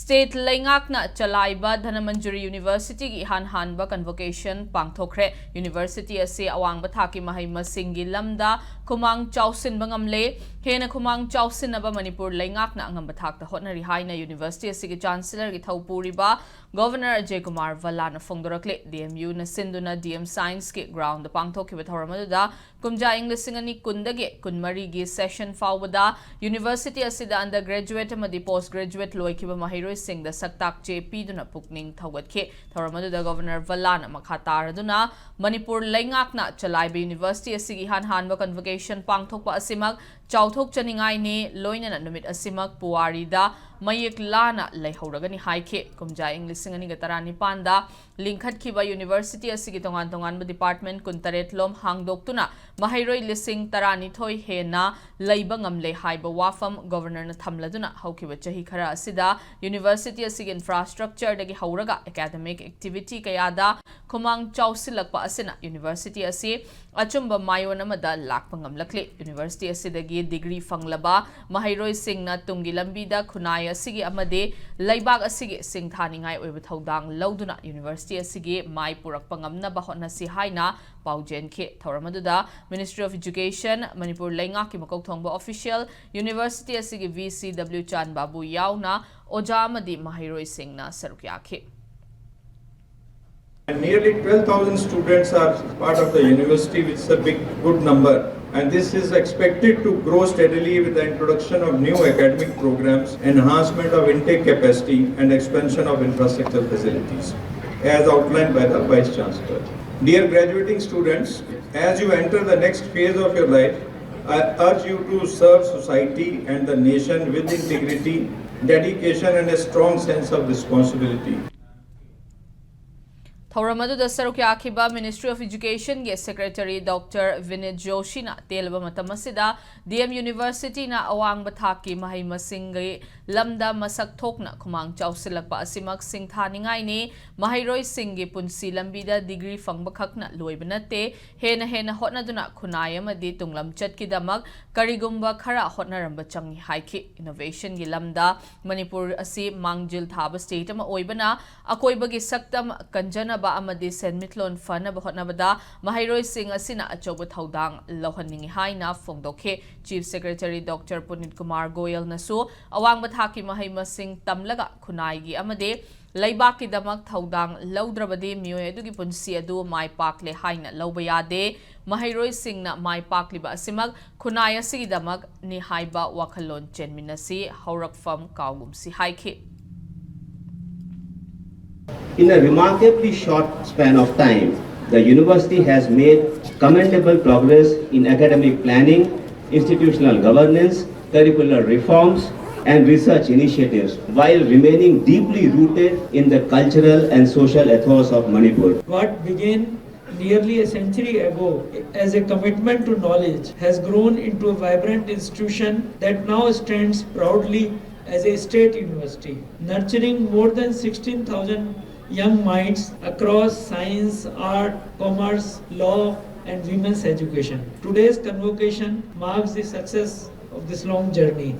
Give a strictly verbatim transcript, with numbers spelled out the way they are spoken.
State ꯂꯩꯉꯥꯛꯅ ꯆꯂꯥꯏꯕ Dhanamanjuri University ꯒꯤ ꯏꯍꯥꯟ ꯍꯥꯟꯕ convocation ꯄꯥꯡꯊꯣꯛꯈ꯭ꯔꯦ꯫ University ꯑꯁꯤ ꯑꯋꯥꯡꯕ ꯊꯥꯛꯀꯤ ꯃꯍꯩ ꯃꯁꯤꯡꯒꯤ ꯂꯝꯗ ꯈꯨꯃꯥꯡ ꯆꯥꯎꯁꯤꯟꯕ ꯉꯝꯂꯦ꯫ ꯍꯦꯟꯅ ꯈꯨꯃꯥꯡ ꯆꯥꯎꯁꯤꯟꯅꯕ ꯃꯅꯤꯄꯨꯔ ꯂꯩꯉꯥꯛꯅ ꯑꯉꯝꯕ ꯊꯥꯛꯇ ꯍꯣꯠꯅꯔꯤ ꯍꯥꯏꯅ University ꯑꯁꯤꯒꯤ Chancellor ꯒꯤ ꯊꯧ ꯄꯨꯔꯤꯕ Governor Ajay Kumar ꯚꯜꯂꯥꯅ ꯐꯣꯡꯗꯣꯔꯛꯂꯦ꯫ D M U ꯅ ꯁꯤꯟꯗꯨꯅ D M Science ꯀꯤ ground ꯗ ꯄꯥꯡꯊꯣꯛꯈꯤꯕ ꯊꯧꯔꯝ ꯑꯗꯨꯗ ꯀꯨꯝꯖꯥ ꯏꯪ ꯂꯤꯁꯤꯡ ꯑꯅꯤ ꯀꯨꯟꯗꯒꯤ ꯀꯨꯟꯃꯔꯤꯒꯤ session ꯐꯥꯎꯕꯗ University ꯑꯁꯤꯗ undergraduate ꯑꯃꯗꯤ postgraduate ꯂꯣꯏꯈꯤꯕ ꯃꯍꯩꯔꯣꯏꯁꯤꯡꯗ ꯁꯛꯇꯥꯛ ꯆꯦ ꯄꯤꯗꯨꯅ ꯄꯨꯛꯅꯤꯡ ꯊꯧꯒꯠꯈꯤ꯫ ꯊꯧꯔꯝ ꯑꯗꯨꯗ Governor ꯚꯜꯂꯥꯅ ꯃꯈꯥ ꯇꯥꯔꯗꯨꯅ ꯃꯅꯤꯄꯨꯔ ꯂꯩꯉꯥꯛꯅ ꯆꯂꯥꯏꯕ University ꯑꯁꯤꯒꯤ ꯏꯍꯥꯟ ꯍꯥꯟꯕ convocation ꯄꯥꯡꯊꯣꯛꯄ ꯑꯁꯤꯃꯛ ꯆꯥꯎꯊꯣꯛꯆꯅꯤꯡꯉꯥꯏꯅꯤ, ꯂꯣꯏꯅꯅ ꯅꯨꯃꯤꯠ ꯑꯁꯤꯃꯛ ꯄꯨꯋꯥꯔꯤꯗ ꯃꯌꯦꯛ ꯂꯥꯅ ꯂꯩꯍꯧꯔꯒꯅꯤ ꯍꯥꯏꯈꯤ꯫ ꯀꯨꯝꯖꯥ ꯏꯪ ꯂꯤꯁꯤꯡ ꯑꯅꯤꯒ ꯇꯔꯥꯅꯤꯄꯥꯟꯗ ꯂꯤꯡꯈꯠꯈꯤꯕ University ꯑꯁꯤꯒꯤ ꯇꯣꯉꯥꯟ ꯇꯣꯉꯥꯟꯕ department ꯀꯨꯟꯇꯔꯦꯠ ꯂꯣꯝ ꯍꯥꯡꯗꯣꯛꯇꯨꯅ ꯃꯍꯩꯔꯣꯏ ꯂꯤꯁꯤꯡ ꯇꯔꯥꯅꯤꯊꯣꯏ ꯍꯦꯟꯅ ꯂꯩꯕ ꯉꯝꯂꯦ ꯍꯥꯏꯕ ꯋꯥꯐꯝ Governor ꯅ ꯊꯝꯂꯗꯨꯅ ꯍꯧꯈꯤꯕ ꯆꯍꯤ ꯈꯔ ꯑꯁꯤꯗ University ꯑꯁꯤꯒꯤ infrastructure ꯗꯒꯤ ꯍꯧꯔꯒ academic activity ꯀꯌꯥꯗ ꯈꯨꯃꯥꯡ ꯆꯥꯎꯁꯤꯜꯂꯛꯄ ꯑꯁꯤꯅ University ꯑꯁꯤ ꯑꯆꯨꯝꯕ ꯃꯥꯏꯑꯣꯟ ꯑꯃꯗ ꯂꯥꯛꯄ ꯉꯝꯂꯛꯂꯤ꯫ University ꯑꯁꯤꯗꯒꯤ degree ꯐꯪꯂꯕ ꯃꯍꯩꯔꯣꯏꯁꯤꯡꯅ ꯇꯨꯡꯒꯤ ꯂꯝꯕꯤꯗ ꯈꯨꯟꯅꯥꯏ ꯑꯁꯤꯒꯤ ꯑꯃꯗꯤ ꯂꯩꯕꯥꯛ ꯑꯁꯤꯒꯤ ꯁꯤꯡꯊꯥꯅꯤꯡꯉꯥꯏ ꯑꯣꯏꯕ ꯊꯧꯗꯥꯡ ꯂꯧꯗꯨꯅ University ꯑꯁꯤꯒꯤ ꯃꯥꯏ ꯄꯨꯔꯛꯄ ꯉꯝꯅꯕ ꯍꯣꯠꯅꯁꯤ ꯍꯥꯏꯅ ꯄꯥꯎꯖꯦꯟꯈꯤ꯫ ꯊꯧꯔꯝ ꯑꯗꯨꯗ Ministry of Education, ꯃꯅꯤꯄꯨꯔ ꯂꯩꯉꯥꯛꯀꯤ ꯃꯀꯣꯛ ꯊꯣꯡꯕ official, University ꯑꯁꯤꯒꯤ V C W ꯆꯥꯟ ꯕꯥꯕꯨ ꯌꯥꯎꯅ ꯑꯣꯖꯥ ꯑꯃꯗꯤ ꯃꯍꯩꯔꯣꯏꯁꯤꯡꯅ ꯁꯔꯨꯛ ꯌꯥꯈꯤ꯫ And nearly twelve thousand students are part of the university, which is a big, good number. And this is expected to grow steadily with the introduction of new academic programs, enhancement of intake capacity, and expansion of infrastructure facilities, as outlined by the Vice Chancellor. Dear graduating students, as you enter the next phase of your life, I urge you to serve society and the nation with integrity, dedication, and a strong sense of responsibility. ꯊꯧꯔꯝ ꯑꯗꯨꯗ ꯁꯔꯨꯛ ꯌꯥꯈꯤꯕ Ministry of Education ꯒꯤ Secretary Doctor Vinit Joshi ꯅ ꯇꯦꯜꯂꯕ ꯃꯇꯝ ꯑꯁꯤꯗ D M University ꯅ ꯑꯋꯥꯡꯕ ꯊꯥꯛꯀꯤ ꯃꯍꯩ ꯃꯁꯤꯡꯒꯤ ꯂꯝꯗ ꯃꯁꯛ ꯊꯣꯛꯅ ꯈꯨꯃꯥꯡ ꯆꯥꯎꯁꯤꯜꯂꯛꯄ ꯑꯁꯤꯃꯛ ꯁꯤꯡꯊꯥꯅꯤꯡꯉꯥꯏꯅꯤ꯫ ꯃꯍꯩꯔꯣꯏꯁꯤꯡꯒꯤ ꯄꯨꯟꯁꯤ ꯂꯝꯕꯤꯗ degree ꯐꯪꯕ ꯈꯛꯅ ꯂꯣꯏꯕ ꯅꯠꯇꯦ꯫ ꯍꯦꯟꯅ ꯍꯦꯟꯅ ꯍꯣꯠꯅꯗꯨꯅ ꯈꯨꯟꯅꯥꯏ ꯑꯃꯗꯤ ꯇꯨꯡꯂꯝꯆꯠꯀꯤꯗꯃꯛ ꯀꯔꯤꯒꯨꯝꯕ ꯈꯔ ꯍꯣꯠꯅꯔꯝꯕ ꯆꯪꯏ ꯍꯥꯏꯈꯤ꯫ Innovation ꯒꯤ ꯂꯝꯗ ꯃꯅꯤꯄꯨꯔ ꯑꯁꯤ ꯃꯥꯡꯖꯤꯜ ꯊꯥꯕ state ꯑꯃ ꯑꯣꯏꯕꯅ ꯑꯀꯣꯏꯕꯒꯤ ꯁꯛꯇꯝ ꯀꯟꯖꯅꯕ ꯑꯃꯗꯤ ꯁꯦꯟꯃꯤꯠꯂꯣꯟ ꯐꯅꯕ ꯍꯣꯠꯅꯕꯗ ꯃꯍꯩꯔꯣꯏꯁꯤꯡ ꯑꯁꯤꯅ ꯑꯆꯧꯕ ꯊꯧꯗꯥꯡ ꯂꯧꯍꯟꯅꯤꯡꯏ ꯍꯥꯏꯅ ꯐꯣꯡꯗꯣꯛꯈꯤ꯫ Chief Secretary Doctor Punit Kumar Goyal ꯅꯁꯨ ꯑꯋꯥꯡꯕ ꯊꯥꯛꯀꯤ ꯃꯍꯩ ꯃꯁꯤꯡ ꯇꯝꯂꯒ ꯈꯨꯟꯅꯥꯏꯒꯤ ꯑꯃꯗꯤ ꯂꯩꯕꯥꯛꯀꯤꯗꯃꯛ ꯊꯧꯗꯥꯡ ꯂꯧꯗ꯭ꯔꯕꯗꯤ ꯃꯤꯑꯣꯏ ꯑꯗꯨꯒꯤ ꯄꯨꯟꯁꯤ ꯑꯗꯨ ꯃꯥꯏ ꯄꯥꯛꯂꯦ ꯍꯥꯏꯅ ꯂꯧꯕ ꯌꯥꯗꯦ꯫ ꯃꯍꯩꯔꯣꯏꯁꯤꯡꯅ ꯃꯥꯏ ꯄꯥꯛꯂꯤꯕ ꯑꯁꯤꯃꯛ ꯈꯨꯟꯅꯥꯏ ꯑꯁꯤꯒꯤꯗꯃꯛꯅꯤ ꯍꯥꯏꯕ ꯋꯥꯈꯜꯂꯣꯟ ꯆꯦꯟꯃꯤꯟꯅꯁꯤ, ꯍꯧꯔꯛꯐꯝ ꯀꯥꯎꯒꯨꯝꯁꯤ ꯍꯥꯏꯈꯤ꯫ In a remarkably short span of time, the university has made commendable progress in academic planning, institutional governance, curricular reforms, and research initiatives, while remaining deeply rooted in the cultural and social ethos of Manipur. What began nearly a century ago as a commitment to knowledge has grown into a vibrant institution that now stands proudly as a state university, nurturing more than sixteen thousand young minds across science, art, commerce, law, and women's education. Today's convocation marks the success of this long journey.